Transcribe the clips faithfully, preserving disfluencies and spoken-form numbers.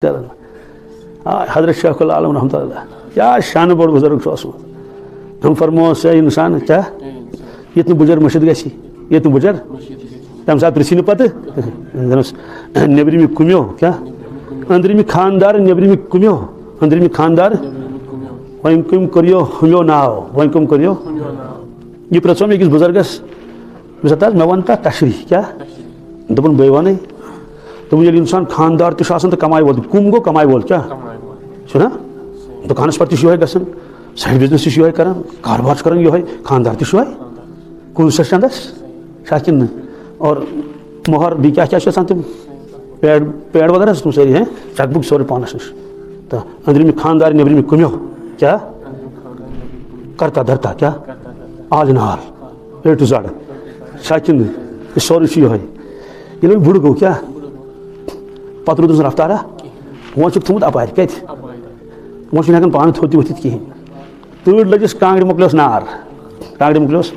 کران۔ آ، حضرت شیخ العالم رحمتہ اللہ، کیٛاہ شانہٕ بوٚڑ بُزرگ چھُ اوسمُت۔ أمۍ فرموو، سُہ اِنسان کیٛاہ؟ ییٚتہِ نہٕ بُجر مٔشِتھ گژھِ، ییٚتہِ نہٕ بُجر۔ تَمہِ ساتہٕ پرٛژھِ نہٕ پَتہٕ۔ دوٚپنَس، نیٚبرِمہِ کُمیو، کیٛاہ؟ أنٛدرِمہِ خانٛدار، نیٚبرِمہِ کُمیو، أنٛدرِمہِ خانٛدار۔ وۄنۍ کٔمۍ کوٚریو ہُمیو ناو؟ وۄنۍ کٔمۍ کوٚریو؟ یہِ پرٛژھو مےٚ أکِس بُزرگَس۔ دوٚپمَس، ہَتہٕ حظ، مےٚ وَن تَتھ تشریح، کیٛاہ؟ دوٚپُن، بٕے وَنَے۔ دوٚپُن، ییٚلہِ اِنسان خانٛدار تہِ چھُ آسان تہٕ کماے وول تہِ، کُم گوٚو کماے وول، کیٛاہ؟ کماے وول۔ چھُنہ؟ دُکانَس پٮ۪ٹھ تہِ چھُ یِہوٚے گژھان، سایڈ بِزنِس تہِ چھُ یِہوٚے کران، کاربار چھُ کران یِہوٚے، خانٛدار تہِ چھُ یِہوٚے۔ کُن سا چندس؟ چھا کِنہٕ نہٕ؟ اور مۄہر بیٚیہِ کیٛاہ کیٛاہ چھِ آسان تِم؟ پیڈ، پیڈ وغیرہ چھِ تِم سٲری، ہیں؟ چیک بُک سورُے پانَس نِش۔ تہٕ أنٛدرِمہِ خانٛدارِ، نیٚبرِمہِ کُمیو۔ کیٛاہ؟ کرتا دھرتا، کیٛاہ؟ All in all، A to Z۔ چھا کِنہٕ نہٕ؟ یہِ سورُے چھُ یِہوٚے۔ ییٚلہِ وۄنۍ بُڈٕ گوٚو، کیٛاہ؟ پتہٕ روٗدُس نہٕ رفتارا۔ وۄنۍ چھُکھ تھوٚمُت اپارِ۔ کتہِ؟ وۄنۍ چھُنہٕ ہٮ۪کان پانہٕ تھوٚد تہِ ؤتھِتھ کِہیٖنۍ۔ تۭر لٔجِس، کانٛگرِ مۄکلیوس نار۔ کانٛگرِ مۄکلیوس۔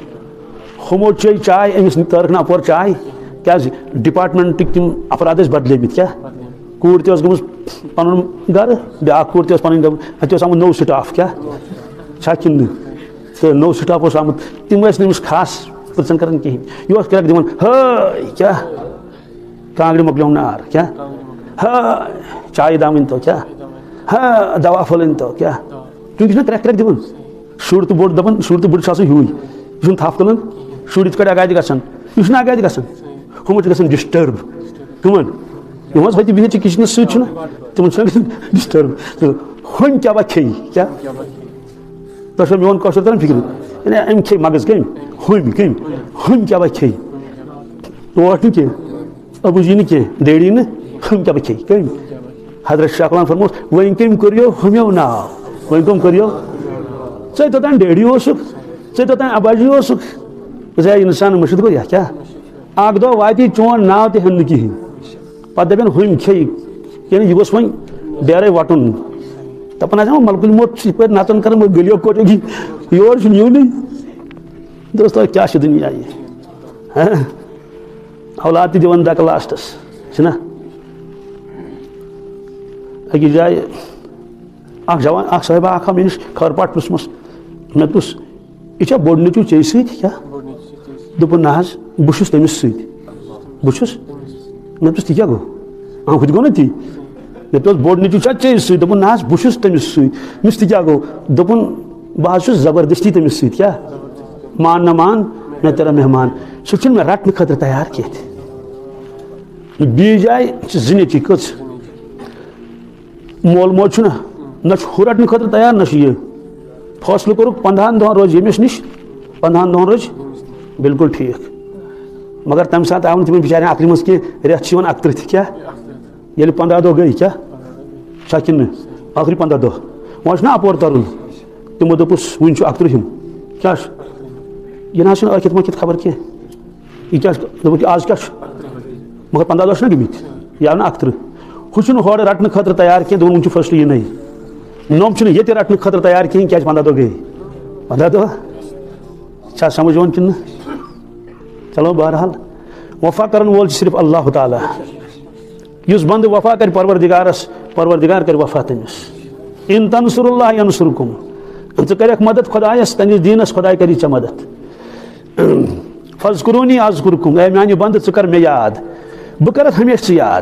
ہُمو چے چاے، أمِس تٲرٕکھ نہٕ اپور چاے۔ کیٛازِ؟ ڈپارٹمنٹٕکۍ تِم افراد ٲسۍ بدلیمٕتۍ۔ کیٛاہ؟ کوٗر تہِ ٲس گٔمٕژ پنُن گرٕ، بیٛاکھ کوٗر تہِ ٲس پنٕنۍ گٔمٕژ۔ اَتہِ اوس آمُت نوٚو سٹاف۔ کیٛاہ؟ چھا کِنہٕ نہٕ؟ تہٕ نوٚو سٹاف اوس آمُت۔ تِم ٲسۍ نہٕ أمِس خاص پرٛژھان کران کِہیٖنۍ۔ یہِ اوس کرٛٮ۪کھ دِوان، ہے، کیٛاہ؟ کانٛگرِ مۄکلیوم نار، کیٛاہ؟ ہا، چایہِ دام أنۍ تو، کیٛاہ؟ ہا، دوا پھوٚل أنۍ تو، کیٛاہ؟ چوٗنٛکہِ یہِ چھُنہ کرٛٮ۪کھ کرٛٮ۪کھ دِوان۔ شُر تہٕ بوٚڑ دَپان، شُر تہٕ بُڈٕ چھُ آسان ہیوٗے۔ یہِ چھُنہٕ تھپھ تُلان، شُر یِتھ کٲٹھۍ آگاہ تہِ گژھان۔ یہِ چھُنہٕ آگاہ تہِ گژھان۔ ہُمَن چھُ گژھان ڈِسٹٔرب۔ کٕمَن؟ یِم حظ ہوٚتہِ بِہِتھ چھِ کِچنَس سۭتۍ چھُنہ، تِمَن چھُنہ گژھان ڈِسٹٔرب۔ تہٕ ہُمۍ کیٛاہ وۄنۍ کھیٚیہِ، کیٛاہ؟ تۄہہِ چھو میون کۄسچن تران فِکرِ؟ یعنی أمۍ کھیٚیہِ مغز کٔمۍ؟ ہُمۍ کٔمۍ؟ ہُمۍ کیٛاہ وۄنۍ کھیٚیہِ؟ ٹوٹھ نہٕ کینٛہہ، ابوٗجی نہٕ کینٛہہ، ڈیڈی نہٕ، ہُم کیٛاہ بہٕ کھیٚیہِ؟ کٔمۍ؟ حضرت شیخ العالم فرموس، وۄنۍ کٔمۍ کوٚریو ہُمیو ناو؟ وۄنۍ کٔمۍ کوٚریو؟ ژےٚ توٚتام ڈیڈی اوسُکھ، ژےٚ توٚتام اباجی اوسُکھ۔ ژےٚ اِنسان مٔشِتھ گوٚو یا کیٛاہ؟ اَکھ دۄہ واتی چون ناو تہِ ہٮ۪نہٕ نہٕ کِہیٖنۍ۔ پَتہٕ دَپن ہُمۍ کھیٚیہِ، یعنی یہِ گوٚژھ وۄنۍ بیرَے وَٹُن۔ دَپان آسہِ وۄنۍ ملکُل موت چھُ یِتھ پٲٹھۍ نَژان کَران، وۄنۍ گٔلیو کوٚت یہِ، یور چھُنہٕ یِونٕے۔ دوستو، کیٛاہ چھِ دُنیا یہِ؟ ہہ؟ اولاد تہِ دِوان دَکہٕ لاسٹَس، چھِنہ؟ أکِس جایہِ اَکھ جوان، اَکھ صٲحبہ اَکھ آو مےٚ نِش خٲر پاٹھ پرٛژھمَس۔ مےٚ دوٚپُس، یہِ چھا بوٚڑ نیٚچوٗ ژےٚ سۭتۍ کیٛاہ؟ دوٚپُن، نہ حظ، بہٕ چھُس تٔمِس سۭتۍ۔ بہٕ چھُس؟ مےٚ دوٚپُس، تہِ کیٛاہ گوٚو؟ آ، ہُہ تہِ گوٚو نہ تی۔ مےٚ دوٚپُس، بوٚڑ نیٚچوٗ چھا ژےٚ سۭتۍ؟ دوٚپُن، نہ حظ، بہٕ چھُس تٔمِس سۭتۍ۔ مےٚ دوٚپُس، تہِ کیٛاہ گوٚو؟ دوٚپُن، بہٕ حظ چھُس زبردستی تٔمِس سۭتۍ۔ کیٛاہ؟ مان نہ مان، میں تیرا مہمان۔ سُہ چھُنہٕ مےٚ رَٹنہٕ خٲطرٕ تیار کینٛہہ تہِ۔ بیٚیہِ جایہِ چھِ زٕ نیٚچوٗ، کٔژ؟ مول موج چھُنہ، نہ چھُ ہُہ رَٹنہٕ خٲطرٕ تیار، نہ چھُ یہِ۔ فٲصلہٕ کوٚرُکھ، پنٛدہَن دۄہَن روزِ ییٚمِس نِش، پنٛدہَن دۄہَن روزِ، بالکل ٹھیٖک۔ مگر تَمہِ ساتہٕ آو نہٕ تِمَن بِچارٮ۪ن عقلہِ منٛز کینٛہہ، رٮ۪تھ چھِ یِوان اَکتٕرٛہ تہِ، کیٛاہ؟ ییٚلہِ پنٛداہ دۄہ گٔے، کیٛاہ؟ چھا کِنہٕ نہٕ؟ ٲخری پنٛداہ دۄہ۔ وۄنۍ چھُنہ اَپور تَرُن۔ تِمو دوٚپُس، وٕنہِ چھُ اَکتٕرٛہِم۔ کیٛاہ چھُ؟ یہِ نہ حظ چھُنہٕ ٲکھِتھ مٲکھِتھ خبر کینٛہہ۔ یہِ کیٛاہ چھُ؟ دوٚپُکھ، یہِ آز کیٛاہ چھُ؟ مگر پنٛداہ دۄہ چھِنہ گٔمٕتۍ، یہِ آو نہٕ اَکتٕرٛہ۔ ہُہ چھُنہٕ ہورٕ رَٹنہٕ خٲطرٕ تیار کینٛہہ، دوٚپُن، وٕنہِ چھُ فٲصلہٕ یِنَے۔ نوٚم چھُنہٕ ییٚتہِ رَٹنہٕ خٲطرٕ تیار کِہیٖنۍ، کیٛازِ پنٛداہ دۄہ گٔے۔ پنٛداہ دۄہ؟ چھا سَمٕجھ یِوان کِنہٕ نہٕ؟ چلو، بہرحال، وفا کَرَن وول چھُ صرف اللہ تعالیٰ۔ یُس بنٛدٕ وفا کَرِ پروردگارَس، پروردگار کَرِ وفا تٔمِس۔ ان تنصر اللہ ینصرکم۔ ژٕ کَرٮ۪کھ مدد خۄدایَس، تٔمِس دیٖنَس، خۄداے کَری ژےٚ مدد۔ فاذکرونی اذکرکم، اے میانہِ بندٕ، ژٕ کر مےٚ یاد، بہٕ کرتھ ہمیشہِ ژٕ یاد۔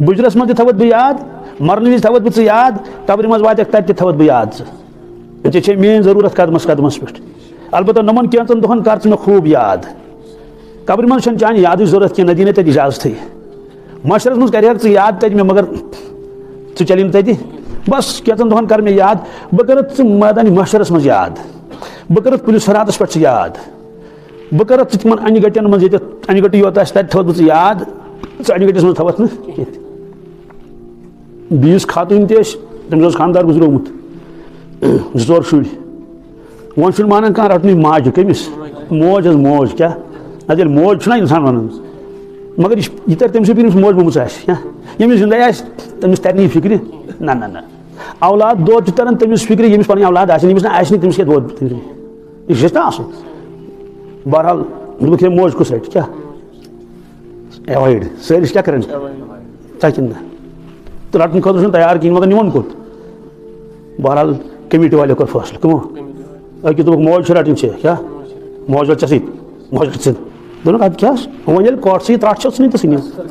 بُجرس منٛز تہِ تھاوتھ بہٕ یاد، مرنہٕ وِزِ تھاوتھ بہٕ ژٕ یاد، قبرِ منٛز واتکھ تتہِ تہِ تھاوتھ بہٕ یاد ژٕ۔ ژےٚ چھے میٲنۍ ضروٗرت قدمس قدمس پٮ۪ٹھ۔ البتہ نوٚمن کینٛژن دۄہن کر ژٕ مےٚ خوب یاد۔ قبرِ منٛز چھنہٕ چانہِ یادٕچ ضروٗرت کینٛہہ، نہ دِی نہٕ تتہِ اجازتھٕے۔ محشرس منٛز کرِہکھ ژٕ یاد تتہِ مےٚ، مگر ژٕ چلی نہٕ تتہِ۔ بس کینٛژن دۄہن کر مےٚ یاد، بہٕ کرتھ ژٕ مٲدانِ محشرس منٛز یاد۔ بہٕ کرتھ پُلہِ صراطس پٮ۪ٹھ ژٕ یاد۔ بہٕ کرتھ ژٕ تِمن انہِ گٹٮ۪ن منٛز، ییٚتٮ۪تھ انہِ گٹہٕ یوت آسہِ، تتہِ تھاوتھ بہٕ ژٕ یاد، ژٕ انہِ گٹِس منٛز تھاوتھ نہٕ کینٛہہ۔ بیٚیِس خاتوٗن تہِ ٲسۍ، تٔمِس اوس خانٛدار گُزریومُت، زٕ ژور شُرۍ۔ وۄنۍ چھُنہٕ مانان کانٛہہ رٹنُے ماجہِ۔ کٔمِس؟ موج حظ، موج۔ کیٛاہ؟ نتہٕ ییٚلہِ موج چھُنہ انسان ونان، مگر یہِ چھِ، یہِ ترِ تٔمِس فِکرِ، ییٚمِس موج مومٕژ آسہِ۔ کیٛاہ؟ ییٚمِس زندے آسہِ، تٔمِس ترِ نہٕ یہِ فِکرِ۔ نہ، نہ، نہ۔ اولاد دود چھُ تران تٔمِس فِکرِ، ییٚمِس پنٕنۍ اولاد آسہِ نہٕ، ییٚمِس نہٕ آسہِ نہٕ، تٔمِس کیٛاہ دود فِکرِ؟ یہِ چھُ گژھِ نہ آسُن۔ بہرحال، دوٚپُکھ، ہے موج کُس رٹہِ؟ کیٛاہ؟ ایوایڈ۔ سٲری چھِ کیٛاہ کران؟ ژکہِ نہٕ۔ تہٕ رٹنہٕ خٲطرٕ چھُنہٕ تیار کِہیٖنۍ، مگر نِوان کوٚت؟ بہرحال، کمیٹی والٮ۪و کوٚر فٲصلہٕ۔ کٕمو؟ أکِس دوٚپُکھ، "موج چھِ رٹٕنۍ ژےٚ۔" کیٛاہ؟ "موج چھِ ژےٚ سۭتۍ، موج چھِ ژےٚ سۭتۍ۔" دوٚپُکھ، "اَدٕ کیٛاہ حظ؟ وۄنۍ ییٚلہِ کۄٹھ ژٕ یہِ ترٛٹھ چھَتھ ژٕ نہٕ تِژھٕے نِو۔"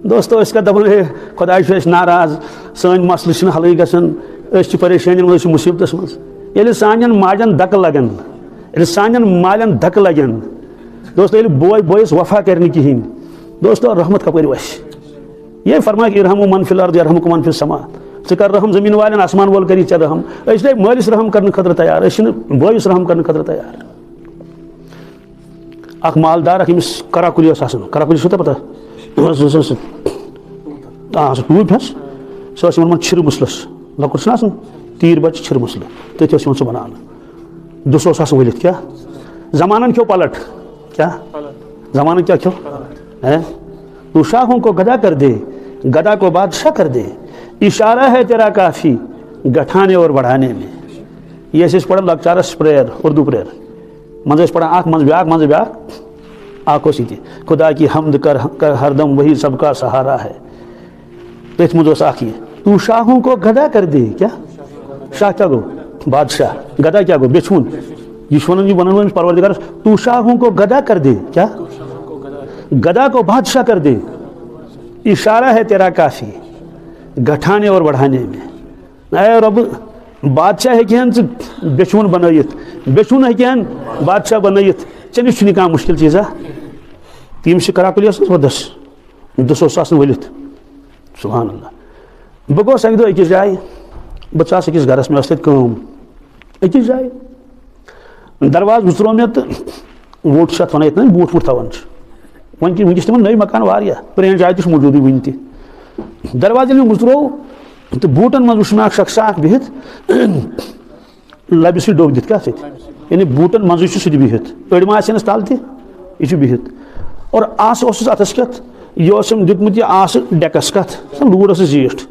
دوستو، أسۍ کَتھ دَپان، "ہے، خۄداے چھُ اَسہِ ناراض، سٲنۍ مسلہٕ چھِنہٕ حلٕے گژھان، أسۍ چھِ پریشٲنی منٛز، أسۍ چھِ مُصیبتَس منٛز۔" ییٚلہِ سانٮ۪ن ماجَن دَکہٕ لَگَن، ییٚلہِ سانٮ۪ن مالٮ۪ن دَکہٕ لَگَن، دوستو، ییٚلہِ بوے بٲیِس وفا کَرِ نہٕ کِہیٖنۍ، دوستو، رحمت کَپٲرۍ وَسہِ؟ یہِ فرمایکھ، "ارحموا من فی الارض یرحمکم من فی السماء"، ژٕ کر رحم زمین والٮ۪ن، آسمان وول کری ژےٚ رحم۔ أسۍ چھِ مٲلِس رحم کرنہٕ خٲطرٕ تیار، أسۍ چھِنہٕ بٲیِس رحم کرنہٕ خٲطرٕ تیار۔ اکھ مالدار، اکھ ییٚمِس کراکُلی ٲس آسان، کراکُلی چھُو تۄہہِ پتہ؟ سُہ، سُہ، سُہ، آ، سُہ ٹوٗپۍ حظ، سُہ ٲس یِمن منٛز چھِرٕ مُسلَس، لۄکُٹ چھُنہ آسان، تیٖر بچہِ چھِرٕ مُسلہٕ، تٔتھۍ اوس یِوان سُہ بناونہٕ۔ دُسہٕ اوس آسان ؤلِتھ، کیٛاہ؟ زمانن کھیوٚو پلٹ، کیٛاہ؟ زمانن کیٛاہ کھیوٚو؟ ہے؟ تو شاخوں کو گدا کر دے، گدا کو بادشاہ کر دے، اشارہ ہے تیرا کافی گٹھانے اور بڑھانے میں۔ یہ ٲسۍ أسۍ پران لۄکچارس پریر، اردو پریر۔ منٛزٕ ٲسۍ پران اکھ، منٛزٕ بیٛاکھ، منٛزٕ بیٛاکھ۔ اکھ اوس یہِ تہِ، خدا کی حمد کر، کر ہر دم وہی سب کا سہارا ہے۔ تٔتھۍ منٛز اوس اکھ یہِ، تو شاخوں کو گدا کر دے، کیٛاہ؟ شاہ کیٛاہ گوٚو؟ بادشاہ۔ گدا کیٛاہ گوٚو؟ بیٚچھوُن۔ یہِ چھُ وَنان، یہِ وَنان وۄنۍ أمِس پروردگارس، تو شاخوں کو گدا کر دے، کیٛاہ؟ گدا کو بادشاہ کر دے، اشارہ ہے تیرا کافی گٹھانے اور بڑھانے میں۔ اے رۄب، بادشاہ ہیٚکہِ ہن ژٕ بیٚچھوُن بنٲیِتھ، بیٚچھوُن ہیٚکہِ ہن بادشاہ بنٲیِتھ، ژےٚ نِش چھُنہٕ کانٛہہ مُشکِل چیٖزا۔ تہٕ ییٚمِس چھِ کراکُلی آسان زبردست، دُسہٕ اوس آسان ؤلِتھ۔ سبحان اللہ۔ بہٕ گوس اَکہِ دۄہ أکِس جایہِ، بہٕ ژاس أکِس گرس، مےٚ ٲس تَتہِ کٲم۔ أکِس جایہِ دروازٕ وٕژروو مےٚ تہٕ ووٚٹ چھُ اَتھ وَنان، یَتھ نہٕ بوٗٹھ ووٗٹھ تھاوان چھِ۔ وۄنۍ کہِ، وٕنکیٚس تِمن نٔوۍ مکان واریاہ، پرٛٲنۍ جاے تہِ چھِ موٗجوٗدٕے وٕنہِ تہِ۔ دروازٕ ییٚلہِ مےٚ وٕژروو تہٕ بوٗٹن منٛز وٕچھ مےٚ اکھ شخصا اکھ بِہِتھ، لبہِ سۭتۍ ڈوٚکھ دِتھ کیٛاہ سۭتۍ؟ یعنی بوٗٹن منٛزٕے چھُ سُہ تہِ بِہِتھ، أڑۍ ما آسنس تل تہِ، یہِ چھُ بِہِتھ۔ اور آسہٕ اوسُس اتھس کٮ۪تھ، یہِ اوس أمۍ دیُتمُت یہِ آسہٕ ڈیکس کتھ، سۄ لوٗر ٲسٕس زیٖٹھ۔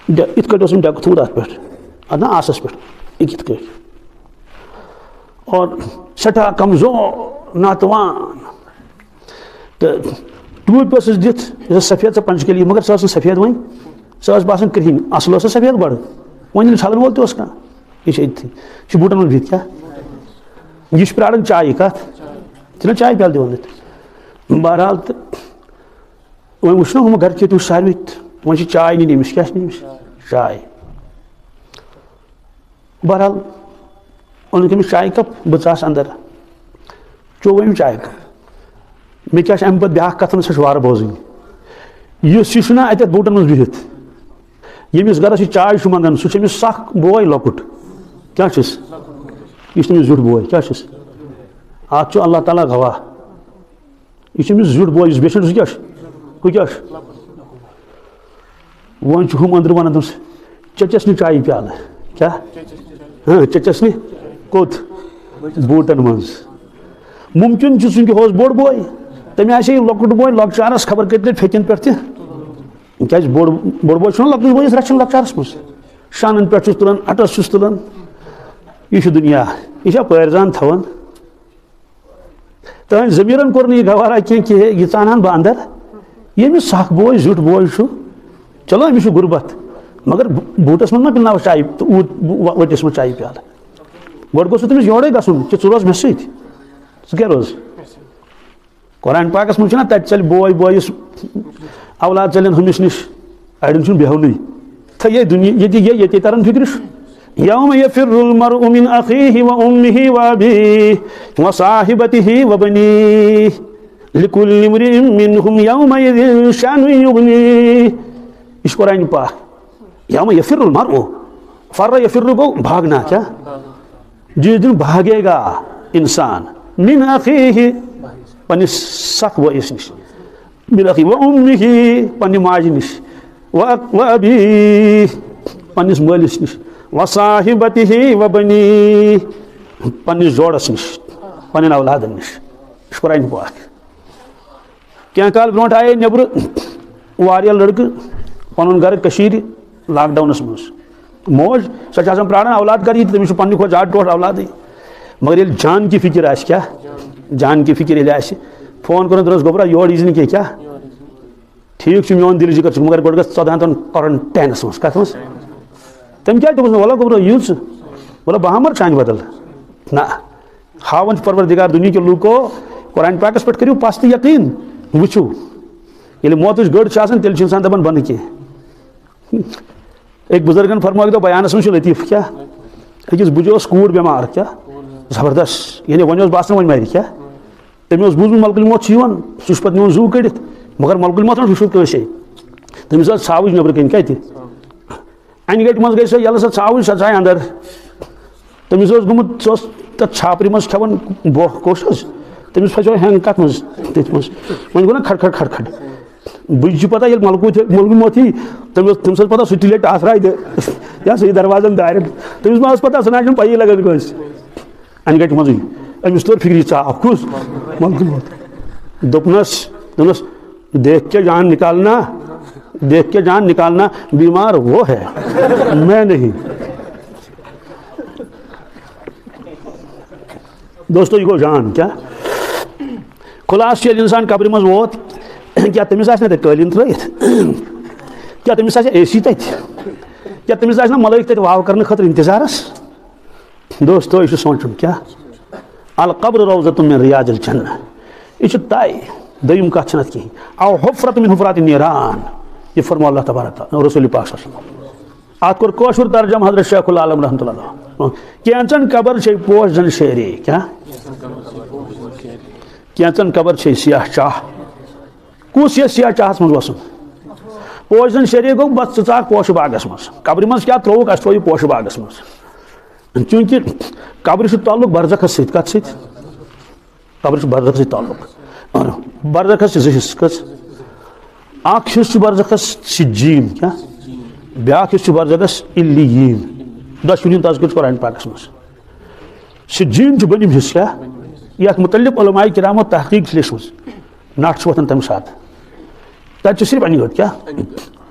ڈے-، یِتھ کٲٹھۍ اوس أمۍ ڈیکہٕ تھوٚومُت اتھ پٮ۪ٹھ، اتھ نا آسس پٮ۪ٹھ، یہِ کِتھ کٲٹھۍ؟ اور سٮ۪ٹھاہ کمزور، ناتوان۔ تہٕ ٹوٗپۍ ٲسٕس دِتھ، یۄس سفید سۄ پنچکلی، مگر سۄ ٲس نہٕ سفید وۄنۍ، سۄ ٲس باسان کرٛہِنۍ، اصل ٲس سۄ سفید گۄڈٕ۔ وۄنۍ ییٚلہِ چھلن وول تہِ اوس کانٛہہ، یہِ چھُ أتھی، یہِ چھُ بوٗٹن منٛز بِہِتھ کیٛاہ؟ یہِ چھُ پرٛاران چایہِ کتھ؟ چھِنہ چایہِ پیالہٕ دِوان أتۍ؟ بہرحال تہٕ وۄنۍ وٕچھ نہ ہُم گرٕ کیُتھ وٕچھ ساروٕے تہٕ وۄنۍ چھِ چاے نِنۍ أمِس، کیٛاہ چھِ نِنۍ أمِس؟ چاے۔ بہرحال، اوٚنُکھ أمِس چایہِ کپ، بہٕ ژاس اندر، چوٚو أمۍ چایہِ کپ۔ مےٚ کیٛاہ چھِ اَمہِ پتہٕ بیٛاکھ کتھ وَنٕنۍ، سۄ چھِ وارٕ بوزٕنۍ۔ یُس یہِ چھُنہ اَتٮ۪تھ بوٗٹن منٛز بِہِتھ، ییٚمِس گرس یہِ چاے چھُ منٛگان، سُہ چھُ أمِس سکھ بوے لۄکُٹ۔ کیٛاہ چھُس؟ یہِ چھُ تٔمِس زیُٹھ بوے۔ کیٛاہ چھُس؟ اَتھ چھُ اللہ تعالیٰ گواہ۔ یہِ چھُ أمِس زیُٹھ بوے، یُس بیچھِ چھُ، سُہ کیٛاہ چھُ؟ ہُہ کیٛاہ چھُ؟ وۄنۍ چھُ ہُم أنٛدرٕ وَنان دوٚپُس، "ژےٚ چَس نہٕ چایہِ پیٛالہٕ؟" کیٛاہ؟ ہاں، ژےٚ چَس نہٕ کوٚت؟ بوٗٹَن منٛز۔ مُمکِن چھُ سُہ تہِ اوس بوٚڑ بوے، تٔمۍ آسہِ ہے یہِ لۄکُٹ بوے لۄکچارَس خبر کٔتۍ لَٹہِ پھیٚکٮ۪ن پٮ۪ٹھ تہِ۔ کیٛازِ بوٚڑ، بوٚڑ بوے چھُنہ لۄکٹِس بویِس رَچھان لۄکچارَس منٛز۔ شانَن پٮ۪ٹھ چھُس تُلان، اَٹَس چھُس تُلان۔ یہِ چھُ دُنیا، یہِ چھا پٲرۍ زان تھاوان؟ تہنٛدِ ضمیٖرن کوٚر نہٕ یہِ گوارا کینٛہہ کہِ یہِ ژانہٕ ہن بہٕ اندر۔ ییٚمِس سکھ بوے، زیُٹھ بوے چھُ، چلو، أمِس چھُ غُربت، مگر بو-، بوٗٹس منٛز ما پِلناوس چایہِ، تہٕ اوٗت بو-، وَ-، ؤٹِس منٛز چایہِ پیالہٕ؟ گۄڈٕ گوٚژھ تٔمِس یورے گژھُن کہِ ژٕ روز مےٚ سۭتۍ، ژٕ کیٛاہ روز؟ قرآن پاکس منٛز چھُنہ، تَتہِ ژَلہِ بوے بویِس، اولاد ژَلن ہُمِس نِش، اَڑٮ۪ن چھُنہٕ بیٚہونٕے۔ تہٕ یہِ دُنیا، ییٚتہِ، یہِ، ییٚتہِ تران فِکرِ چھُ۔ یوم یفر المرء من اخیہ و امہ و ابیہ و صاحبتہ و بنیہ، لکل امرئ منہم یومئذ شأن یغنیہ۔ یہِ چھُ قرآن پاک۔ یوم یفر المرء، فر یفر گوٚو بھاگنا، کیٛاہ؟ جس دن بھاگے گا انسان، من اخیہ، پننِس سکھ بٲیِس نِش، من اخیہ و امہ، پننہِ ماجہِ نِش، و، و ابیہ، پننِس مٲلِس نِش، و صاحبتہ و بنیہ، پننِس جوڑس نِش، پننٮ۪ن اولادن نِش۔ یہِ چھُ قرآن پاک۔ کینٛہہ کال برونٛٹھ آیے نیٚبرٕ واریاہ لٔڑکہٕ پنُن گرٕ کٔشیٖرِ لاک ڈاونس منٛز۔ موج، سۄ چھِ آسان پراران اولاد کر یی تہٕ تٔمِس چھُ پننہِ کھۄتہٕ زیادٕ ٹوٹھ اولادٕے۔ مگر ییٚلہِ جان کی فکر آسہِ، کیٛاہ؟ جان کی فکر ییٚلہِ آسہِ، فون کوٚرُن، دوٚپنس، "گوٚبرا، یور یی زِ نہٕ کینٛہہ۔" کیٛاہ؟ ٹھیک چھُ، میون دِل جگر چھُ، مگر گۄڈٕ گژھ ژۄدہن دۄہن quarantine منٛز۔ کتھ منٛز؟ تٔمۍ کیٛازِ دوٚپُس نہٕ، "وَلہٕ گوٚبرو، یِیِو ژٕ، وَلہٕ بہٕ ہاوٕ مر چانہِ بدل"؟ نہ، ہاوان چھُ پروردگار دُنیہکیو لوٗکو، قرآن پاکس پٮ۪ٹھ کٔرِو پس تہٕ یقین، وٕچھِو، ییٚلہِ موتٕچ گٔر چھِ آسان، تیٚلہِ چھُ انسان دپان، "بہٕ نہٕ کینٛہہ۔" أکۍ بُزرگن فرموو اکہِ دۄہ بیانس منٛز چھُ لطیف، کیٛاہ؟ أکِس بُجہِ اوس کوٗر بٮ۪مار، کیٛاہ؟ زبردست، یعنی وۄنۍ اوس باسان وۄنۍ مرِ، کیٛاہ؟ تٔمۍ اوس بوٗزمُت ملکُل موت چھُ یِوان، سُہ چھُ پتہٕ نِوان زُو کٔڑِتھ، مگر ملکُل موت چھُنہٕ وٕچھمُت کٲنٛسے۔ تٔمِس ٲس ژھاوٕج نیٚبرٕ کَنۍ، کَتہِ؟ انہِ گٔٹہِ منٛز گٔے سۄ یَلہٕ، سۄ ژھاوٕج، سۄ ژایہِ اندر۔ تٔمِس اوس گوٚمُت، سُہ اوس تَتھ چھاپرِ منٛز کھٮ۪وان بۄہ کوٚش حظ۔ تٔمِس پھسیو ہینگ کَتھ منٛز؟ تٔتھۍ منٛز۔ وۄنۍ گوٚو نا کھڑ کھڑ کھڑ کھڑ۔ بُجہِ چھِ پَتہ، ییٚلہِ ملکوت، ملکُل موت یی، تٔمِس، تٔمِس ٲس پَتہ، سُہ تہِ لیٹہِ آسراے تہِ۔ یا سُہ یی دروازن دارٮ۪ن۔ تٔمِس ما ٲس پَتہ، سُہ نہ چھُنہٕ پَیی لگان کٲنٛسہِ۔ انہِ گٹہِ منٛزٕے۔ أمِس توٚر فِکرِ، یہِ ژاو کُس؟ ملکُل موت۔ دوٚپنَس، دوٚپنَس، "دیکھ کے جان نکالنا، دیکھ کے جان نکالنا، بیمار وہ ہے، میں نہیں۔" دوستو، یہِ گوٚو جان، کیٛاہ؟ خلاصہٕ چھُ، ییٚلہِ اِنسان قبرِ منٛز ووت، کیٛاہ تٔمِس آسہِ نہ تَتہِ قٲلیٖن ترٛٲیِتھ؟ کیٛاہ تٔمِس آسہِ اے سی تَتہِ؟ کیٛاہ تٔمِس آسہِ نہ ملٲیِکھ تَتہِ واو کرنہٕ خٲطرٕ اِنتظارَس؟ دوستو، یہِ چھُ سونٛچُن کیٛاہ؟ القبر روضۃ من ریاض الجنہ۔ یہِ چھُ طے۔ دوٚیِم کَتھ چھَنہٕ اَتھ کِہیٖنۍ۔ او حفرۃ من حفرات النیران۔ یہِ فرموو اللہ تبارک تعالیٰ، رسول پاک صلی اللہ علیہ وسلم۔ اَتھ کوٚر کٲشُر ترجمہٕ حضرت شیخ العالم رحمۃ اللہ علیہ۔ کینٛژَن قبر چھے پوش زَن شیرے۔ کیٛاہ؟ کینٛژَن قبر چھے سیاہ چاہ۔ کُس یَتھ سیاہ چاہَس منٛز وَسُن؟ پوش زَن شیرے گوٚو، بَس ژٕ ژاکھ پوشہٕ باغَس منٛز۔ قبرِ منٛز کیٛاہ ترٛووُکھ؟ اَسہِ ترٛوو یہِ پوشہٕ باغَس منٛز۔ چوٗنٛکہِ قبرِ چھُ تعلق برزخس سۭتۍ۔ کتھ سۭتۍ؟ قبرِ چھُ برزخس سۭتۍ تعلق۔ برزخس چھِ زٕ حصہٕ۔ کٔژ؟ اکھ حصہٕ چھُ برزخس سجین، کیٛاہ؟ بیٛاکھ حصہٕ چھُ برزخس علیین۔ دۄشوٕنی ہُنٛد تذکرٕ چھُ قرآن پاکس منٛز۔ سجین چھُ بٔنِم حصہٕ، کیٛاہ؟ یتھ متعلق علماء کرامو تحقیق چھِ لیچھمٕژ۔ نٹھ چھُ وۄتھان تمہِ ساتہٕ۔ تتہِ چھُ صرف انہِ گٔٹ، کیٛاہ؟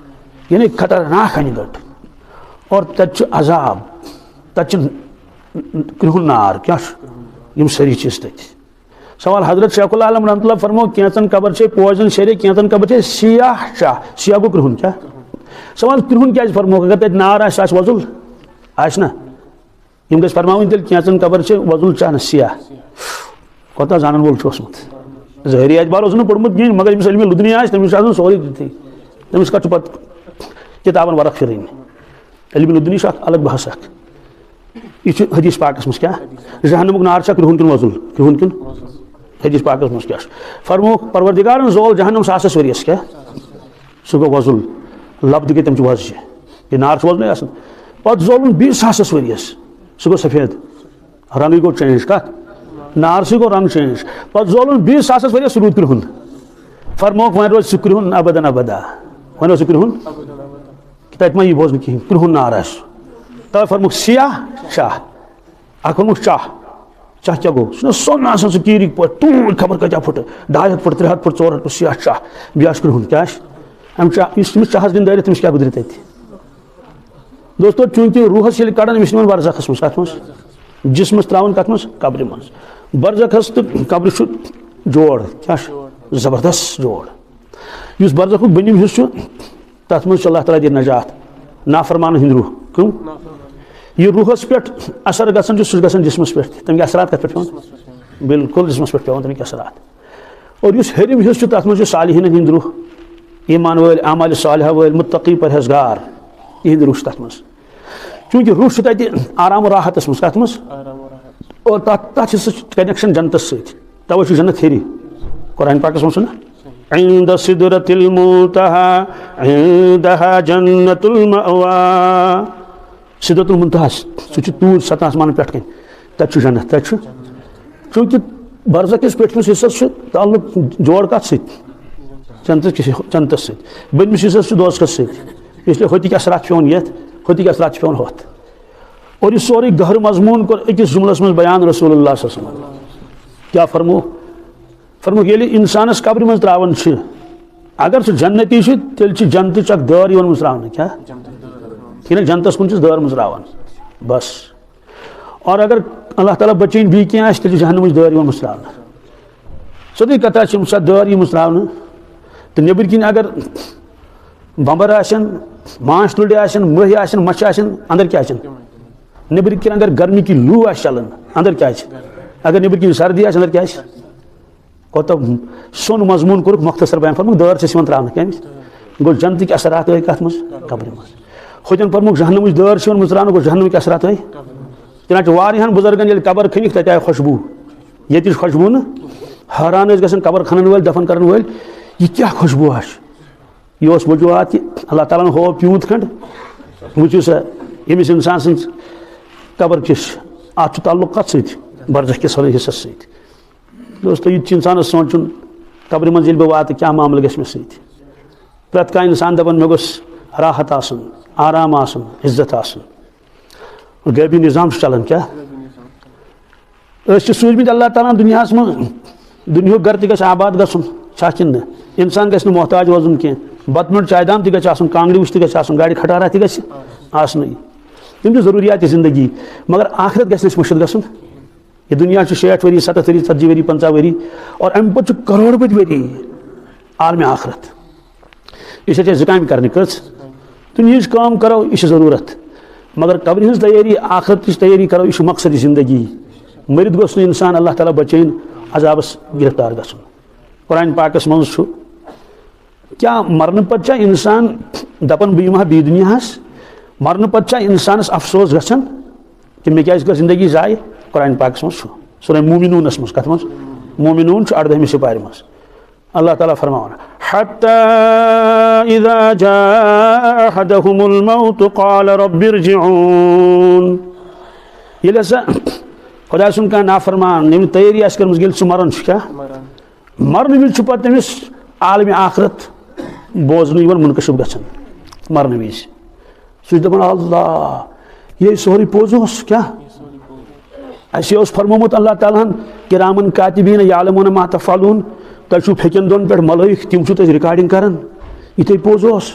یعنی خطرناک انہِ گٔٹ۔ اور تتہِ چھُ عذاب۔ تتہِ چھُ کرٛہُن نار، کیٛاہ چھُ؟ یِم سٲری چیٖز تٔتھۍ۔ سوال، حضرت شیخ العالم رحمۃ اللہ فرمو، کینٛژن قبر چھے پوش زَن شیرے، کینٛژن قبر چھے سیاہ چاہ۔ سیاہ گوٚو کرٛہُن، کیٛاہ؟ سوال، کرٛہُن کیٛازِ فرموکھ؟ اگر تتہِ نار آسہِ، سُہ آسہِ وۄزُل، آسہِ نا؟ یِم گژھِ فرماوٕنۍ تیٚلہِ، کینٛژن قبر چھے وۄزُل چاہ نہ سیاہ۔ کوتاہ زانن وول چھُ اوسمُت۔ ظٲہری اعتبار اوس نہٕ پوٚرمُت کِہیٖنۍ، مگر ییٚمِس علمِ لدنی آسہِ، تٔمِس چھُ آسان سورُے تیُتھُے۔ تٔمِس کَتھ چھُ پَتہٕ کِتابَن ورق پھِرٕنۍ؟ علمِ لدنی چھُ اکھ الگ بحث اکھ۔ یہِ چھُ حدیث پاکس منٛز کیٛاہ؟ جہنمُک نار چھا کرٛہُن کِنہٕ وۄزُل؟ کرٛہُن کِنہٕ؟ حدیث پاکس منٛز کیٛاہ چھُ؟ فرمووُکھ، پروردگارن زول جہنم ساسس ؤرِیس۔ کیٛاہ؟ سُہ گوٚو وۄزُل۔ لبدٕ گٔے تَمہِ چہِ وۄزجہِ۔ یہِ نار چھُ وۄزلُے آسان۔ پتہٕ زولُن بیٚیہِ ساسس ؤرِیس۔ سُہ گوٚو سفید۔ رنگٕے گوٚو change۔ کتھ؟ نار سۭتۍ گوٚو رنگ change۔ پتہٕ زولُن بیٚیہِ ساسس ؤرِیس، سُہ روٗد کرٛہُن۔ فرمووُکھ، وۄنۍ روزِ سُہ کرٛہُن ابدن ابدا۔ وۄنۍ روزِ سُہ کرٛہُن۔ تتہِ ما یی بوزنہٕ کِہیٖنۍ، کرٛہُن نار آسہِ۔ توے فرمووُکھ سیاہ چاہ۔ اکھ ووٚنمُت چاہ۔ چاہ کیٛاہ گوٚو؟ سُہ چھُنہ سۄن آسان، سُہ کیٖرِک پٲٹھۍ، ٹوٗرۍ خبر کۭتیٛاہ فُٹہٕ، ڈاے ہَتھ فُٹہٕ، ترٛےٚ ہَتھ فُٹہٕ، ژور ہَتھ فُٹہٕ سیاہ چاہ۔ بیٚیہِ آسہِ کرٛہُن۔ کیٛاہ آسہِ؟ اَمہِ چاہ، یُس تٔمِس چاہَس دِن دٲرِتھ، تٔمِس کیٛاہ گُزرِ تَتہِ؟ دوستو، چوٗنٛکہِ روحَس ییٚلہِ کَڑان، أمِس چھِ نِوان برزخَس منٛز۔ کَتھ منٛز؟ جسمَس ترٛاوان کَتھ منٛز؟ قبرِ منٛز۔ برزخَس تہٕ قبرِ چھُ جوڑ۔ کیٛاہ چھُ؟ زبردست جوڑ۔ یُس برزخُک بٔنِم حِصہٕ چھُ، تَتھ منٛز چھُ اللہ تعالیٰ دِنۍ نجات۔ نافرمانَن ہِنٛدۍ روح۔ کٕم؟ یہِ روحَس پٮ۪ٹھ اثر گژھان چھُ، سُہ چھُ گژھان جسمَس پٮ۪ٹھ۔ تَمِکۍ اثرات کَتھ پٮ۪ٹھ پٮ۪وان؟ بالکل جسمَس پٮ۪ٹھ پٮ۪وان تَمِکۍ اثرات۔ اور یُس ہیٚرِم حِصہٕ چھُ، تَتھ منٛز چھُ صالحیٖنَن ہِنٛدۍ روح، ایمان وٲلۍ، اعمال صالحہ وٲلۍ، متقی، پرہیزگار، یِہِنٛدۍ روح چھِ تَتھ منٛز۔ چوٗنٛکہِ روح چھُ تَتہِ آرام و راحتَس منٛز۔ کَتھ منٛز؟ اور تَتھ، تَتھ حِصَس چھُ connection جنتَس سۭتۍ۔ تَوَے چھُ جنت ہیٚرِ۔ قرآن پاکَس منٛز چھُنہ؟ عند سدرة المنتهى عندها جنة المأوى۔ سدرۃ المنتہاہَس، سُہ چھُ توٗرۍ سَتَن آسمانَن پٮ۪ٹھ کَنۍ۔ تَتہِ چھُ جنت، تَتہِ چھُ۔ چوٗنٛکہِ برزخ کِس پٮ۪ٹھمِس حِصَس چھُ تعلق جوڑ کَتھ سۭتۍ؟ جنتَس کِس، جنتَس سۭتۍ۔ بٔنمِس حِصَس چھُ دوزخَس سۭتۍ۔ اس لیے ہوٚتِکۍ اثرات چھِ پٮ۪وان یَتھ، ہوٚتِکۍ اثرات چھِ پٮ۪وان ہۄتھ۔ اور یہِ سورُے گہرٕ مضموٗن کوٚر أکِس جملس منٛز بیان رسول اللہ صلی اللہ علیہ وسلم۔ کیٛاہ فرموو؟ فرمووُکھ، ییٚلہِ اِنسانس قبرِ منٛز ترٛاوان چھِ، اگر سُہ جنتی چھُ، تیٚلہِ چھِ جنتٕچ اکھ دٲر یِوان مُژراونہٕ۔ کیٛاہ؟ یعنی جنتس کُن چھِس دٲر مُژراوان۔ بس۔ اور اگر اللہ تعالیٰ بچٲیِن بیٚیہِ کینٛہہ آسہِ، تیٚلہِ چھِ جہنمٕچ دٲر یِوان مُژراونہٕ۔ سیوٚدُے کتھا چھِ، ییٚمہِ ساتہٕ دٲر یِیہِ مُژراونہٕ، تہٕ نیٚبٕرۍ کِنۍ اگر بمبر آسن، ماچھ تُلرِ آسن، مٔہۍ آسن، مچھِ آسن، اندر کیٛاہ آسن؟ نیٚبٕرۍ کِنۍ اگر گرمی کی لوٗ آسہِ چلان، اندر کیٛاہ آسہِ؟ اگر نیٚبٕرۍ کِنۍ سردی آسہِ، اندر کیٛاہ آسہِ؟ کوتاہ سوٚن مضموٗن کوٚرُکھ مختصر بیان، فرمووُکھ دٲر چھِ یِوان ترٛاونہٕ۔ کَمہِ وِزِ؟ گوٚو جنتٕکۍ اثرات ٲے کَتھ منٛز؟ قبرِ منٛز۔ ہُتٮ۪ن فرمووُکھ جہنمٕچ دٲر چھِ یِوان مٕژراونہٕ، گوٚو جہنمٕکۍ اثرات ٲے۔ چنانچہ واریاہن بُزرگن ییٚلہِ قبر کھٔنِکھ، تَتہِ آیہِ خوشبوٗ۔ ییٚتِچ خوشبوٗ نہٕ۔ حٲران ٲسۍ گژھان قبر کھنن وٲلۍ، دفن کرن وٲلۍ، یہِ کیٛاہ خوشبوٗ ہا چھُ؟ یہِ اوس وجوہات کہِ اللہ تعالیٰ ہن ہوو پیوٗنت کھنٛڈ۔ وٕچھِو سا، ییٚمِس اِنسان سٕنٛز قبر کِس، اَتھ چھُ تعلق کَتھ سۭتۍ؟ برزخ کِس حصس سۭتۍ۔ دوستو، یہِ تہِ چھُ اِنسانَس سونٛچُن، قبرِ منٛز ییٚلہِ بہٕ واتہٕ، کیٛاہ معاملہٕ گژھِ مےٚ سۭتۍ؟ پرٛٮ۪تھ کانٛہہ اِنسان دَپان، مےٚ گوٚژھ راحت آسُن، آرام آسُن، عزت آسُن۔ غٲبی نظام چھُ چلان، کیٛاہ؟ أسۍ چھِ سوٗزمٕتۍ اللہ تعالیٰ ہن دُنیاہَس منٛز، دُنیاہُک گرٕ تہِ گژھِ آباد گژھُن، چھا کِنہٕ نہٕ؟ اِنسان گژھِ نہٕ محتاج روزُن کینٛہہ، بَتہٕ میوٚنٛڈ چایہِ دام تہِ گژھِ آسُن، کانٛگرِ وُچھ تہِ گژھِ آسُن، گاڑِ کھٹارا تہِ گژھِ آسنُے۔ تِم چھِ ضروٗریات زندگی، مگر آخرت گژھِ نہٕ اَسہِ مٔشِتھ گژھُن۔ یہِ دُنیا چھُ شیٹھ ؤری، ستتھ ؤری، ژتجی ؤری، پنٛژاہ ؤری، اور اَمہِ پَتہٕ چھُ کروڑ بٔدۍ ؤری عالمِ آخرت۔ یہِ چھِ اَسہِ زٕ کامہِ کَرنہِ، کٔژ؟ دُنیہٕچ کٲم کَرو، یہِ چھِ ضروٗرت، مگر قبرِ ہٕنٛز تیٲری، آخرتٕچ تیٲری کَرو، یہِ چھُ مقصد زندگی۔ مٔرِتھ گوٚژھ نہٕ اِنسان، اللہ تعالیٰ بچٲیِن عذابَس گرفتار گژھُن۔ قرآن پاکَس منٛز چھُ کیٛاہ، مرنہٕ پتہٕ چھا اِنسان دَپان، بہٕ یِمہٕ ہا بیٚیہِ دُنیاہَس؟ مرنہٕ پتہٕ چھا اِنسانَس افسوس گژھان کہِ مےٚ کیٛازِ کٔر زندگی ضایع؟ قرآن پاکَس منٛز چھُ، سورہ مومنوٗنَس منٛز، کَتھ منٛز؟ مومنوٗن چھُ اَردٲہمہِ سپارِ منٛز۔ اللہ تعالیٰ فرماوان، حتى إذا جاء أحدهم الموت قال رب ارجعون۔ ییٚلہِ ہسا خۄداے سُنٛد کانٛہہ نافرمان، ییٚمۍ تیٲری آسہِ کٔرمٕژ، ییٚلہِ سُہ مران چھُ، کیٛاہ؟ مرنہٕ وِزِ چھُ پتہٕ تٔمِس عالمِ آخرت بوزنہٕ یِوان، منکشف گژھان مرنہٕ وِزِ۔ سُہ چھُ دَپان، اللہ، یہِ سورُے پوٚز اوس، کیٛاہ؟ اَسہِ اوس فرمومُت اللہ تعالیٰ ہن، کرامن کاتبین یعلمون ما تفعلون، تۄہہِ چھُو پھیٚکٮ۪ن دۄن پٮ۪ٹھ ملٲیِک، تِم چھِو تۄہہِ ریکارڈنگ کران۔ یِتھے پوٚز اوس۔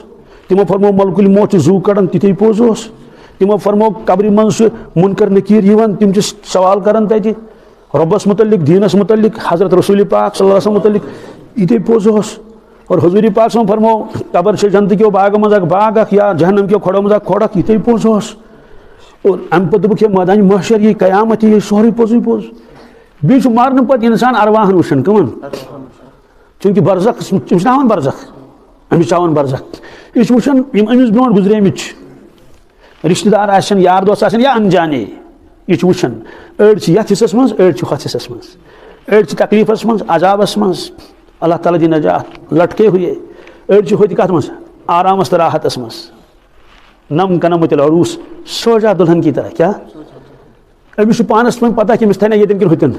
تِمو فرموو ملک الموت چھُ زُو کڑان، تِتھے پوٚز اوس۔ تِمو فرموو قبرِ منٛز چھُ منکر نکیر یِوان، تِم چھِ سوال کران تتہِ۔ رۄبس متعلق، دیٖنس متعلق، حضرت رسول پاک صلی اللہ علیہ وسلم متعلق، یہِ تہِ پوٚز اوس۔ اور حضور پاک صلی اللہ علیہ وسلم فرموو، قبر چھِ جنتہٕ کیو باغو منٛز اکھ باغ اکھ یا جہنم کیو کھۄڑو منٛز اکھ کھۄڑ اکھ، یہِ تہِ پوٚز اوس۔ اور امہِ پتہٕ دوٚپُکھ، یہِ مٲدانِ محشر، یہِ قیامت، یہِ سورُے پوٚزُے پوٚز۔ بیٚیہِ چھُ مرنہٕ پتہٕ انسان ارواحن وٕچھان، کٕمن؟ چوٗنٛکہِ برزخ، تِم چھِ ناوان برزخ، أمِس چھِ ناوان برزخ۔ یہِ چھُ وٕچھان، یِم أمِس برونٛٹھ گُزریمٕتۍ چھِ۔ رشتہ دار آسن، یار دوست آسن یا انجانے، یہِ چھُ وٕچھان۔ أڑۍ چھِ یتھ حصس منٛز، أڑۍ چھِ ہۄتھ حصس منٛز، أڑۍ چھِ تکلیفس منٛز، عذابس منٛز، اللہ تعالیٰ دی نجات، لٹکے ہوئے۔ أڑۍ چھِ ہوٚتہِ کتھ منٛز؟ آرامس تہٕ راحتس منٛز۔ نم کنمت العروس، سوجا دلہن کی طرح۔ کیٛاہ؟ أمِس چھُ پانس وۄنۍ پتہ کہِ أمِس تھایہِ نا ییٚتٮ۪ن کِنہٕ ہُتٮ۪ن۔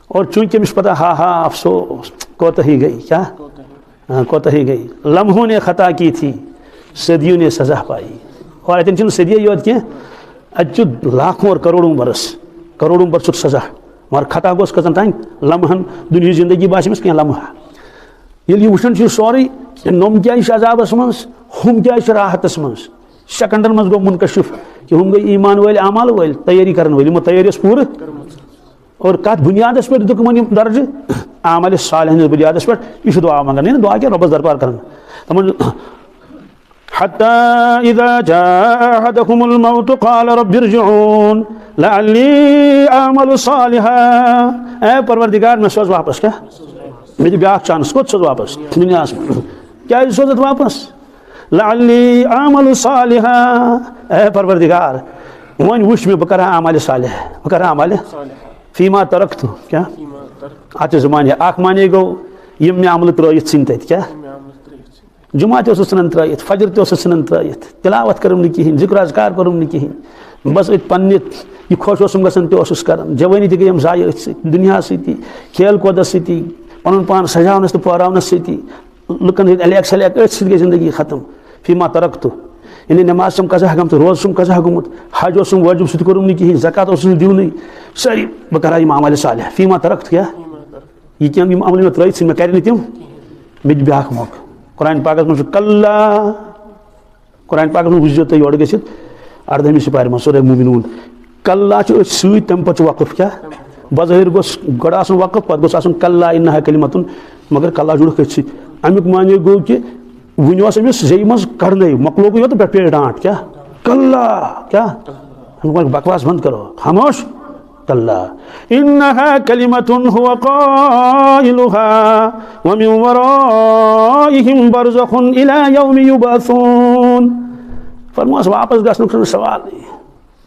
اور چوٗنٛکہِ أمِس چھُ پتہ، ہا ہا افسوس، کوتاہی گٔے۔ کیٛاہ؟ ہاں، کوتاہی گٔے۔ لمحوں نے خطا کی تھی، صدیوں نے سزا پائی۔ اور اتٮ۪ن چھُنہٕ صدیے یوت کینٛہہ، اتہِ چھُ لاکھوں اور کروڑوں برس، کروڑوں برسُک سزا۔ مگر خطا گوٚژھ کٔژن تام لمحن، دُنیہٕچ زندگی باسہِ أمِس کینٛہہ لمحہ۔ ییٚلہِ یہِ وٕچھان چھُ یہِ سورُے، نوٚم کیٛازِ چھِ عذابس منٛز، ہُم کیٛازِ چھِ راحتس منٛز، سیکنڈن منٛز گوٚو منکشف کہِ ہُم گٔے ایمان وٲلۍ، اعمال وٲلۍ، تیٲری کرن وٲلۍ، یِمو تیٲری ٲس پوٗرٕ۔ اور کتھ بنیادس پٮ۪ٹھ دِتُکھ یِمن یہِ درجہٕ؟ عمل صالح ہٕنٛدِس بنیادس پٮ۪ٹھ۔ یہِ چھُ دعا منٛگان، یعنی دعا کیٛاہ؟ رۄبس دربار کران۔ دپان، حتى إذا جاء أحدهم الموت قال رب ارجعون لعلي أعمل صالحا۔ اے پروردگار، مےٚ سوز واپس۔ کیٛاہ؟ مےٚ دِ بیٛاکھ چانس۔ کوٚت سوز واپس؟ دُنیاہس منٛز۔ کیٛازِ سوزتھ واپس؟ لعلی اعمل صالحا۔ اے پروردگار، وۄنۍ وٕچھ مےٚ، بہٕ کرٕ ہا اعمالِ صالح، بہٕ کرٕ ہا اعمالِ فیما ترکت۔ کیٛاہ؟ اتھ چھِ زٕ معنی۔ اکھ معنی گوٚو، یِم مےٚ عملہٕ ترٲیِتھ ژھٕنۍ تتہِ۔ کیٛاہ؟ جمعہ تہِ اوسُس ژھٕنان ترٲیِتھ، فجر تہِ اوسُس ژھٕنان ترٲیِتھ، تلاوت کٔرٕم نہٕ کِہیٖنۍ، ذکر اذکار کوٚرُم نہٕ کِہیٖنۍ۔ بس أتھۍ پننہِ یہِ خۄش اوسُم گژھان، تہِ اوسُس کران۔ جوٲنی تہِ گٔیم ضایع أتھۍ سۭتۍ، دُنیاہس سۭتی، کھیل کودس سۭتی، پنُن پان سجاونس تہٕ پٲراونس سۭتی۔ لُکن ہٕنٛدۍ الیک سلیک، أتھۍ سۭتۍ گٔے زندگی ختم۔ فیما ترکت، یعنی نماز چھم قضا گٔمٕژ، روزٕ چھم قضا گوٚمُت، حج اوسُم وٲجِب، سُہ تہِ کوٚرُم نہٕ کِہیٖنۍ، زکات اوسُس نہٕ دیُنٕے، سٲری۔ بہٕ کرٕ ہا یِم اعمالِ صالح۔ فیما ترکت، کیٛاہ؟ یہِ کینٛہہ یِم عمل مےٚ ترٲیِتھ ژھٕنۍ مےٚ، کرِ نہٕ تِم، مےٚ دِ بیٛاکھ موقعہٕ۔ قرآن پاکس منٛز چھُ کلّا، قرآن پاکس منٛز وٕچھزیو تُہۍ یورٕ گٔژھِتھ، اردٲہمہِ سپارِ منٛز سورہ مومنون۔ کلّا چھُ أتھۍ سۭتۍ، تَمہِ پتہٕ چھُ وقف۔ کیٛاہ؟ بظٲہر گوٚژھ گۄڈٕ آسُن وقف، پتہٕ گوٚژھ آسُن کلّا انہا کلمتن، مگر کلّا جُڑُکھ أتھۍ سۭتۍ۔ اَمیُک معنی گوٚو کہِ وُنہِ اوس أمِس زیٚیہِ منٛز کڑنَے، مۄکلووُے یوت، پٮ۪ٹھ پیٚیہِ ڈانٹ۔ کیٛاہ؟ کلہ۔ کیٛاہ؟ اَمیُک وَنہِ بکواس بنٛد کرو۔ خاموش۔ کلہ۔ إنها كلمة هو قائلها ومن ورائهم برزخ إلى يوم يبعثون۔ فرموس، واپس گژھنُک چھُنہٕ سوالٕے۔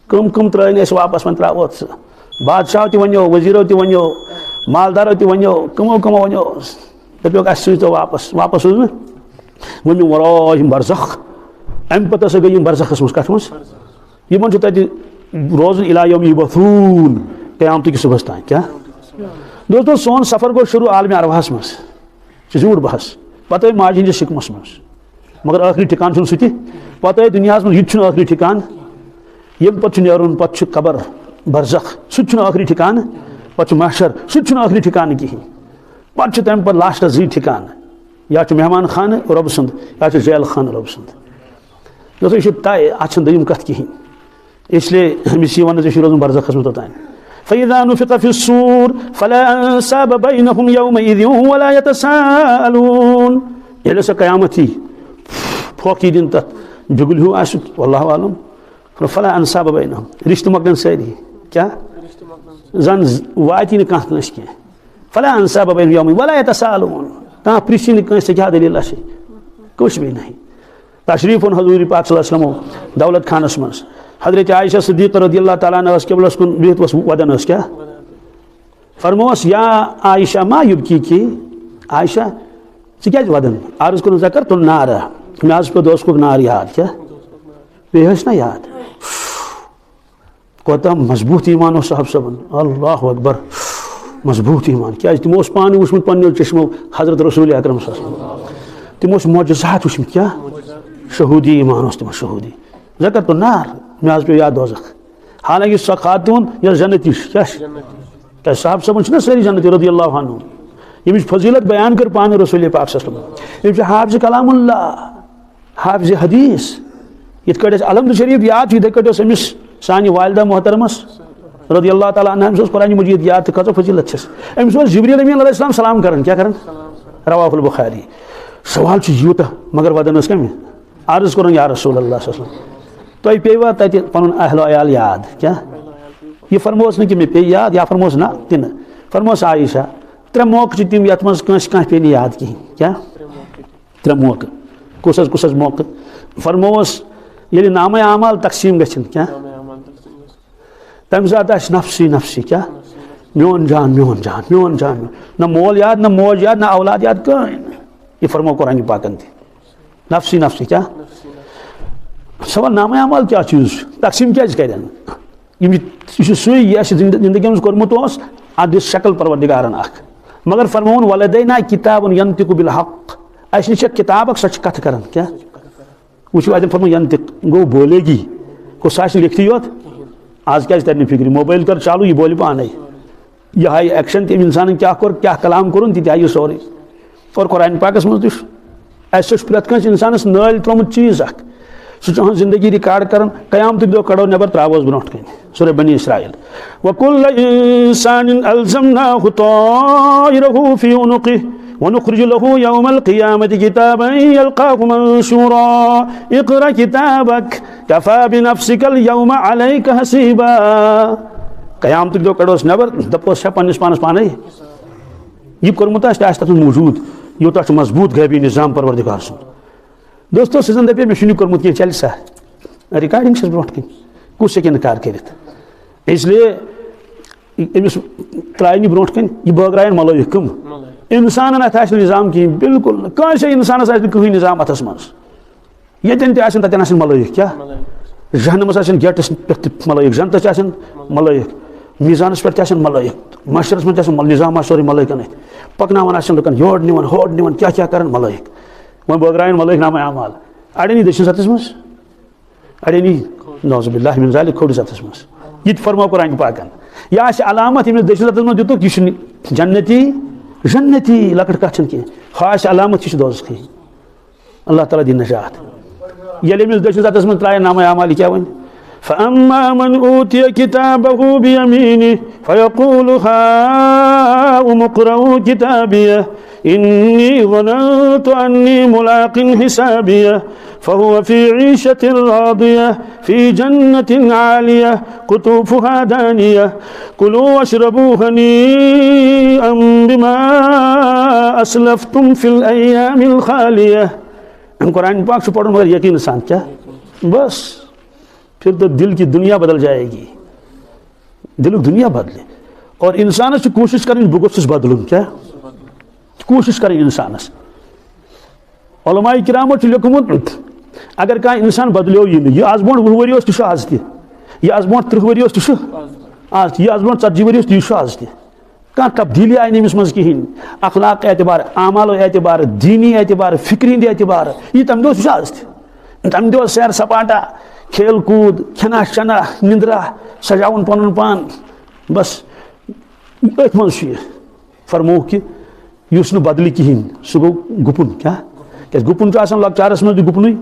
کٕم کٕم ترٛٲوِن أسۍ واپس، وۄنۍ ترٛاوو ژٕ۔ بادشاہو تہِ ؤنِو، وزیرو تہِ ؤنِو، مالدارو تہِ ؤنِو، کٕمو کٕمو ؤنِو، دٔپِوکھ، اَسہِ سوٗزۍ تو واپس۔ واپس سوٗز نہٕ۔ وۄنۍ وَرٲے یِم برزخ۔ اَمہِ پتہٕ ہسا گٔے یِم برزخس منٛز۔ کَتھ منٛز؟ یِمن چھُ تَتہِ روزُن اِلیٰ یوم یُبعثون، قیامتہٕ کہِ صُبحس تام۔ کیٛاہ؟ دوستو، سون سفر گوٚو شروٗع عالمِ ارواحس منٛز۔ چھُ زیوٗٹھ بحث۔ پتہٕ آے ماجہِ ہٕنٛدِس شِکمس منٛز۔ مگر ٲخری ٹھِکان چھُنہٕ سُہ تہِ۔ پتہٕ آے دُنیاہس منٛز، یہِ تہِ چھُنہٕ ٲخری ٹھِکان۔ ییٚمہِ پتہٕ چھُ نیرُن، پتہٕ چھُ قبر، برزخ، سُہ تہِ چھُنہٕ ٲخری ٹھِکان۔ پتہٕ چھُ محشر، سُہ تہِ چھُنہٕ ٲخری ٹھِکان کِہیٖنۍ۔ پتہٕ چھُ تَمہِ پتہٕ لاسٹس زٕے ٹھِکان، یا چھُ مہمان خانہٕ رۄبہٕ سُنٛد، یا چھُ جیل خانہٕ رۄبہٕ سُنٛد۔ دوستو، یہِ چھُ طے، اَتھ چھَنہٕ دوٚیِم کَتھ کِہیٖنۍ۔ اس لیے أمِس چھِ یہِ وَنان زِ یہِ چھُ روزُن برزخس منٛز توٚتام۔ فإذا نفخ في الصور فلا أنساب بينهم يومئذ ولا يتساءلون۔ ییٚلہِ ہسا قیامت یی، پھۄکھ یی دِنہٕ تَتھ بِگُلہِ ہیوٗ آسہِ، واللہ عالم، فلا أنساب بينهم، رِشتہٕ مۄکلن سٲری۔ کیٛاہ؟ زن ز-، واتی نہٕ کانٛہہ کٲنٛسہِ کینٛہہ۔ فلا أنساب بينهم يومئذ ولا يتساءلون۔ کانٛہہ پرٛژھِ نہٕ کٲنٛسہِ، ژےٚ کیٛاہ دٔلیٖل چھے؟ کچھ بھی نہیں۔ تشریف اوٚن حضور پاک صلی اللہ علیہ وسلم دولت خانس منٛز۔ حضرت عائشہ صدیقہ رضی اللہ تعالیٰ عنہا ٲس قبلس کُن بِہِتھ، ٲس ودان ٲس کیٛاہ؟ فرموس، یا عائشہ ما یبکیکی؟ عائشہ، ژٕ کیٛازِ ودان؟ عرض کوٚرُن، ذکرت النار، مےٚ حظ پیوٚو دوزخُک نار یاد۔ کیٛاہ؟ بیٚیہِ ٲسۍ نا یاد؟ کوتاہ مضبوٗط ایمان اوس صاحب صٲبن۔ اللہ اکبر۔ مضبوٗط ایمان۔ کیٛازِ؟ تِمو اوس پانہٕ وٕچھمُت پننیو چشمو حضرت رسول اکرم صلی اللہ علیہ وسلم۔ تِمو ٲسۍ معجزات وٕچھمٕتۍ۔ کیٛاہ؟ شہوٗدی ایمان اوس تِمن، شہوٗدی۔ ذکرت النار، مےٚ حظ پیوٚو یاد دوزخ۔ حالانکہ سۄ خاتوٗن یۄس جنتی چھِ، کیٛاہ چھِ؟ کیٛازِ صاحب صٲبن چھِنہ سٲری جنتی رضی اللہ عنہ۔ ییٚمِچ فضیلت بیان کٔر پانہٕ رسول پاک صلی اللہ علیہ وسلم۔ یِم چھِ حافظ کلام اللہ، حافظ حدیث۔ یِتھ کٲٹھۍ اَسہِ الحمد شریف یاد چھُ، یِتھَے کٲٹھۍ اوس أمِس سانہِ والدہ محترمس رضی اللہ تعالیٰ عنہا، أمِس اوس قرآن مجید یاد تہٕ کۭژاہ فضیلت چھَس۔ أمِس اوس جبریل امین علیہ السلام سلام کران، کیٛاہ کران؟ رواہ البخاری۔ سوال چھُ یوٗتاہ، مگر ودان ٲس کَمہِ؟ عرض کوٚرُن، یا رسول اللہ صلی اللہ علیہ وسلم، تۄہہِ پیٚیوا تَتہِ پَنُن اہل و عیال یاد؟ کیٛاہ؟ یہِ فرموس نہٕ کہِ مےٚ پیٚیہِ یاد، یا فرموس نہ تہِ نہٕ۔ فرموس عائشہ، ترٛےٚ موقعہٕ چھِ تِم یَتھ منٛز کٲنٛسہِ کانٛہہ پیٚیہِ نہٕ یاد کِہیٖنۍ۔ کیٛاہ؟ ترٛےٚ موقعہٕ۔ کُس حظ، کُس حظ موقعہٕ؟ فرمووس، ییٚلہِ نامہ اعمال تقسیٖم گژھن، کیٛاہ؟ تَمہِ ساتہٕ آسہِ نفسی، نفسی، کیٛاہ؟ میون جان، میون جان، میون جان، میون۔ نہ مول یاد، نہ موج یاد، نہ اولاد یاد، کٕہٕنۍ نہٕ۔ یہِ فرموو قرآنِ پاکن تہِ۔ نفسی، نفسی، کیٛاہ؟ سوال، نامہ اعمال کیٛاہ چیٖز چھُ؟ تقسیٖم کیٛازِ کرن؟ یِم، یہِ چھُ سُے، یہِ اَسہِ زِندٕ-، زِندگی منٛز کوٚرمُت اوس، اَتھ دِژ شکل پروردگارن اکھ۔ مگر فرمووُن، "ولدینا کتاب ینطق بالحق"، اَسہِ نِش چھےٚ کِتاب اکھ، سۄ چھِ کتھٕ کران۔ کیٛاہ؟ وٕچھِو، اَتٮ۪ن فرموو ینطق، گوٚو بولے گی۔ کُس آسہِ لیکھتٕے یوت؟ آز کیٛازِ تَرِ نہٕ فِکرِ؟ موبایل کر چالو، یہِ بولہِ پانے۔ یہِ ہاوِ ایکشن، تٔمۍ اِنسانن کیٛاہ کوٚر، کیٛاہ کلام کوٚرُن، تہِ تہِ ہاوِ یہِ سورُے۔ اور قرآن پاکس منٛز تہِ چھُ، اَسہِ چھُ پرٛٮ۪تھ کٲنٛسہِ اِنسانس نٲلۍ ترٛوومُت چیٖز اکھ۔ سُہ چھُ أہٕنٛز زندگی ریکارڈ کران، قیامتٕکۍ دۄہ کڑو نٮ۪بر، ترٛاووس برونٛٹھ کَنہِ۔ سورہ بنی اسرائیل۔ وکل انسان الزمناه طائره في عنقه ونخرج له يوم القيامة كتابا يلقاه منشورا۔ اقرأ كتابك كفى بنفسك اليوم عليك حسيبا۔ قیامتٕکۍ دۄہ کڑوس نٮ۪بر، دپوس چھا پننِس پانس پانے؟ یہِ کوٚرمُت آسہِ، تہِ آسہِ تتھ منٛز موجود، یوٗتاہ چھُ مضبوٗط غیبی نظام پروردگار سُنٛد۔ دوستو، سُہ زن دپہِ، مےٚ چھُنہٕ یہِ کوٚرمُت کینٛہہ، چلہِ سا، ریکارڈنگ چھس برونٛٹھ کِنۍ، کُس ہیٚکہِ انکار کٔرِتھ؟ اس لیے أمِس ترٛایہِ نہٕ برونٛٹھ کَنہِ، یہِ بٲگراین ملٲیِک کٕم؟ ملٲیِک۔ اِنسانَن اَتھِ آسہِ نہٕ نظام کِہیٖنۍ، بِلکُل نہٕ۔ کٲنٛسے اِنسانَس آسہِ نہٕ کٕہٕنۍ نظام اَتھَس منٛز۔ ییٚتٮ۪ن تہِ آسن، تَتٮ۪ن آسن ملٲیِک۔ کیٛاہ؟ ملٲیِک۔ جہنمَس آسن گیٹَس پٮ۪ٹھ تہِ ملٲیِک، جنتَس تہِ آسن ملٲیِک، میٖزانَس پٮ۪ٹھ تہِ آسن ملٲیِک، محشرَس منٛز تہِ آسن مل-، نظام آسہِ سورُے ملٲیِکَن اَتھِ۔ پَکناوان آسن لُکَن، یورٕ نِوان، ہورٕ نِوان، کیٛاہ کیٛاہ کَرن ملٲیِک۔ وۄنۍ بٲگراین ملٲیِک نامہ اعمال۔ اَڑٮ۪ن یی دٔچھِنِس اَتھَس منٛز۔ اَڑٮ۪ن یی، نعوذ باللہ من ذالک، کھوٚڑِس اَتھَس منٛز۔ یہِ تہِ فرماو قرآن پاکن۔ یہِ آسہِ علامت، ییٚمِس دٔچھِنِس اَتھَس منٛز دیُتُکھ، یہِ چھُ جنتی، جنتی، لۄکٕٹ کَتھ چھَنہٕ کینٛہہ۔ ہۄ آسہِ علامت، یہِ چھُ دوزخی۔ اللہ تعالیٰ دِیِن نجات۔ ییٚلہِ أمِس دٔچھِنِس اَتھَس منٛز ترٛایَن نامہ اعمال، یہِ کیٛاہ وَنہِ؟ فَأَمَّا مَنْ أُوتِيَ كِتَابَهُ بِيَمِينِهِ فَيَقُولُ هَا اقرأوا كتابيه إني ظننت أني ملاق حسابيه فهو في عيشة راضية في جنة عالية قطوفها دانية كلوا واشربوا هنيئا بما أسلفتم في الأيام الخالية۔ قرآن پاک چھُ پرُن مگر یقین سان کیا؟ بس، پھر تو دل کی دنیا بدل جائے گی۔ دلُک دنیا بدلہِ۔ اور انسانس چھِ کوٗشِش کرٕنۍ، بہٕ گوٚژھُس بدلُن۔ کیٛاہ؟ کوٗشِش کرٕنۍ انسانس۔ علماء کرامو چھُ لیوٚکھمُت، اگر کانٛہہ انسان بدلیو یہِ نہٕ، یہِ از برونٛٹھ وُہ ؤری اوس، تہِ چھُ از تہِ۔ یہِ از برونٛٹھ ترٕٛہ ؤری اوس، تہِ چھُ از تہِ۔ یہِ از برونٛٹھ ژتجی ؤری اوس، تہِ چھُ از تہِ۔ کانٛہہ تبدیٖلی آیہِ نہٕ أمِس منٛز کِہیٖنۍ۔ اخلاق اعتبار، اعمالو اعتبار، دینی اعتبار، فکرِ ہِنٛدِ اعتبار، یہِ تَمہِ دۄہ اوس، یہِ چھُ از تہِ۔ تَمہِ دۄہ اوس سیر سپاٹا، کھیل کوٗد، کھٮ۪نا چٮ۪نا، نِندرا، سجاوُن پنُن پان۔ بس، أتھۍ منٛز چھُ یہِ۔ فرمووُکھ کہِ یُس نہٕ بدلہِ کِہیٖنۍ، سُہ گوٚو گُپُن۔ کیٛاہ؟ کیٛازِ گُپُن چھُ آسان لۄکچارَس منٛز تہِ گُپنُے،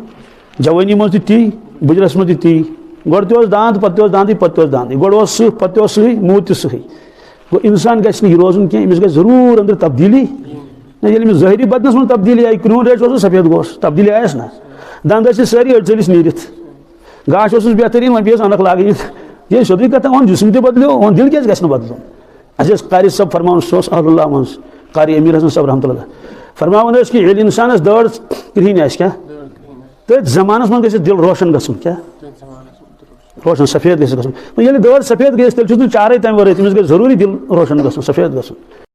جوٲنی منٛز تہِ تی، بٕجرَس منٛز تہِ تی۔ گۄڈٕ تہِ اوس دانٛد، پَتہٕ تہِ اوس دانٛدٕے، پَتہٕ تہِ اوس دانٛدٕے۔ گۄڈٕ اوس سٕہہ، پَتہٕ تہِ اوس سٕہٕے۔ گوٚو، اِنسان گژھِ نہٕ یہِ روزُن کینٛہہ، أمِس گژھِ ضروٗر أنٛدرٕ تبدیٖلی۔ نہ، ییٚلہِ أمِس ظٲہری بدنَس منٛز تبدیٖلی آیہِ، کرٛہُن ریش اوسُس، سفید گوس، تبدیٖلی آیَس نہ۔ دَنٛد ٲسِس سٲری، أڑۍ ژٔلِس نیٖرِتھ۔ گاش اوسُس بہتریٖن، وۄنۍ پیٚیَس عَنَکھ لاگٕنۍ۔ یہِ چھِ سیوٚدُے کَتھا، وۄنۍ جسم تہِ بدلیو، وۄنۍ دِل کیٛازِ گژھِ نہٕ بدلُن؟ اَسہِ ٲسۍ قاری صٲب فرماوان، سُہ اوس اہل اللہ منٛز، قاری امیر حسن صٲب رحمتہ اللہ۔ فرماوان ٲسۍ کہِ ییٚلہِ اِنسانَس دٲڑ کرٛہِنۍ آسہِ، کیٛاہ؟ تٔتھۍ زمانَس منٛز گژھِ دِل روشن گژھُن، کیٛاہ؟ روشن سفید گژھِ گژھُن۔ وۄنۍ ییٚلہِ دٲڑ سفید گٔیَس، تیٚلہِ چھُس نہٕ چارَے تَمہِ ورٲے، تٔمِس گژھِ ضروٗری دِل روشن گژھُن، سفید گژھُن۔